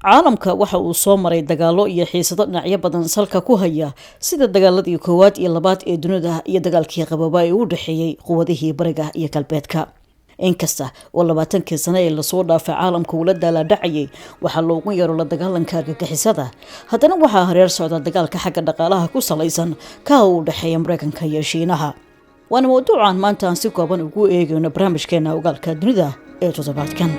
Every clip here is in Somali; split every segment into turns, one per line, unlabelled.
Caalamka waxa uu soo maray dagaallo iyo xiisado dhinacyo badan salka ku haya, sida dagaaladii koowaad iyo labaad ee dunida iyo dagaalkii qabooba ee u dhexeeyey quwadihii bariga iyo galbeedka. Inkasta oo 20kii sano ee lasoo dhaafay caalamka ula daalaadhacayay waxaa loogu yeero la dagaalanka argagixisada, haddana waxaa hareer socda dagaalka xagga dhaqaalaha ku salaysan ka u dhexeeya Mareykanka iyo Shiinaha. Waana mawduucan maanta aan si kooban ugu eegayno barnaamijkeena Ogaalka Dunida ee toddobaadkan.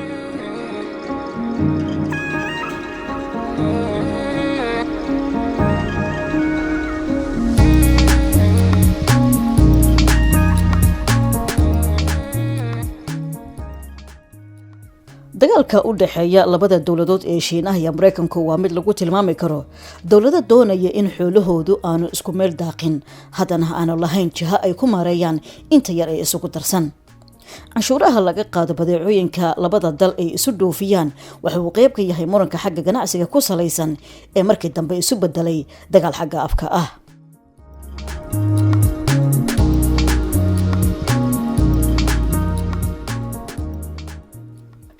Dagaalka u dhexeeya labada dowladood ee Shiinaha iyo Mareykanku waa mid lagu tilmaami karo dowlado doonaya in xoolahoodu aanu isku meel daaqin, haddana aanu lahayn jiho ay ku maareeyaan inta yar ee isugu darsan. Canshuuraha laga qaado badeecooyinka labada dal ay isu dhoofiyaan waxa uu qeyb ka yahay muranka xagga ganacsiga ku salaysan ee markii dambe isu bedelay dagaal xagga afka ah.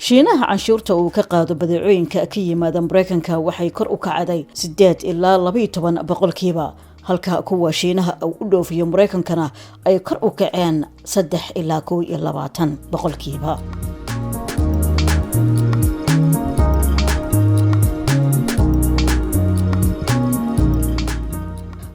Shiinaha canshuurta uu ka qaado badeecooyinka ka yimaada Mareykanka waxay kor u kacday 8 ilaa 12%, halka kuwa Shiinaha uu u dhoofiyo Mareykankana ay kor u kaceen 3 ilaa 21%.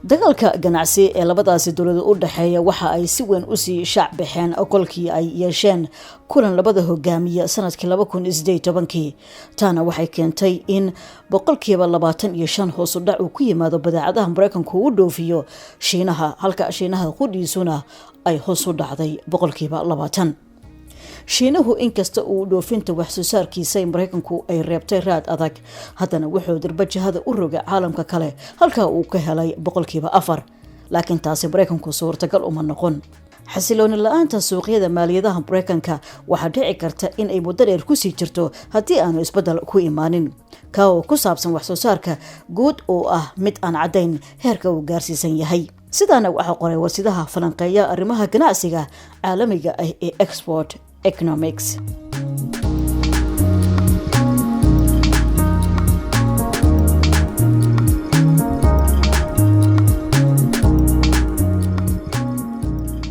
Dagaalka ganacsi ee labadaasi dowladood u dhexeeya waxa ay si weyn usii shaac baxeen kolkii ay yeesheen kulan labada hogaamiye sanadkii 2018kii. Taana waxay keentay in 25% hoosu dhac uu ku yimaado badeecadaha Mareykanku uu dhoofiyo Shiinaha, halka Shiinaha qudhiisuna ay hoos u dhacday 20%. Shiinuhu inkasta uu dhoofinta waxsoo saarkiisa Mareykanku ay reebtay raad adag, haddana wuxuu dirba jihada u rogay caalamka kale, halka uu ka helay 4%. Laakiin taasi Mareykanku suurtagal uma noqon. Xasilooni la-aanta suuqyada maaliyadaha Mareykanka waxaa dhici karta in ay muddo dheer kusii jirto haddii aanu isbeddel ku imaanin ka oo ku saabsan waxsoo saarka guud oo ah mid aan caddayn heerka uu gaarsiisan yahay. Sidaana waxaa qoray warsidaha falanqeeya arrimaha ganacsiga caalamiga ah ee Export Economics.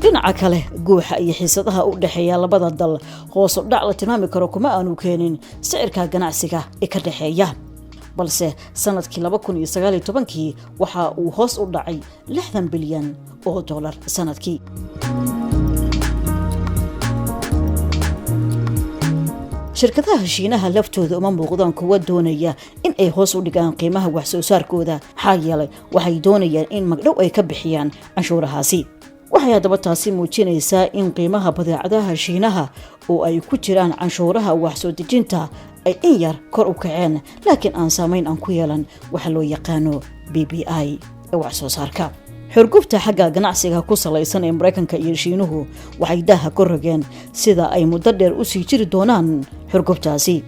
Dhinaca kale, guuxa iyo xiisadaha u dhexeeya labada dal hoosu dhac la tilmaami karo kuma aanu keenin sicirka ganacsiga ee ka dhexeeya, balse sanadkii 2019kii waxa uu hoos u dhacay 60 bilyan oo dollar sanadkii. Shirkadaha Shiinaha laftooda uma muuqdaan kuwa doonaya in ay hoos u dhigaan qiimaha wax soo saarkooda, maxaa yeelay waxay doonayaan in magdhow ay ka bixiyaan canshuurahaasi. Waxay haddaba taasi muujinaysaa in qiimaha badeecadaha Shiinaha oo ay ku jiraan canshuuraha wax soo dejinta ay in yar kor u kaceen, laakiin aan saamayn aan ku yeelan waxa loo yaqaano PPI ee wax soo saarka. Xurgufta xagga ganacsiga ku salaysan ee Mareykanka iyo Shiinuhu waxay daaha ka rogeen sida ay muddo dheer usii jiri doonaan xurguftaasi.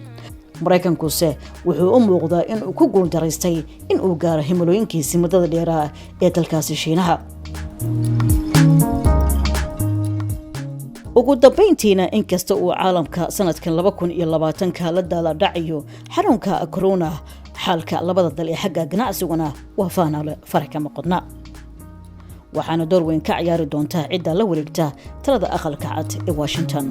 Maraykankuse wuxuu u muuqdaa inuu ku guuldaraystay in uu gaaro himilooyinkiisii muddada dheeraa ee dalkaasi Shiinaha. Ugu dambayntiina, inkasta uu caalamka sanadkan 2020ka la daaladhacayo xanuunka corona, xaalka labada dal ee xagga ganacsiguna waa faanale fara kama qodna, waxaana door weyn ka ciyaari doontaa cidda la wareegta talada Aqalka Cad ee Washington.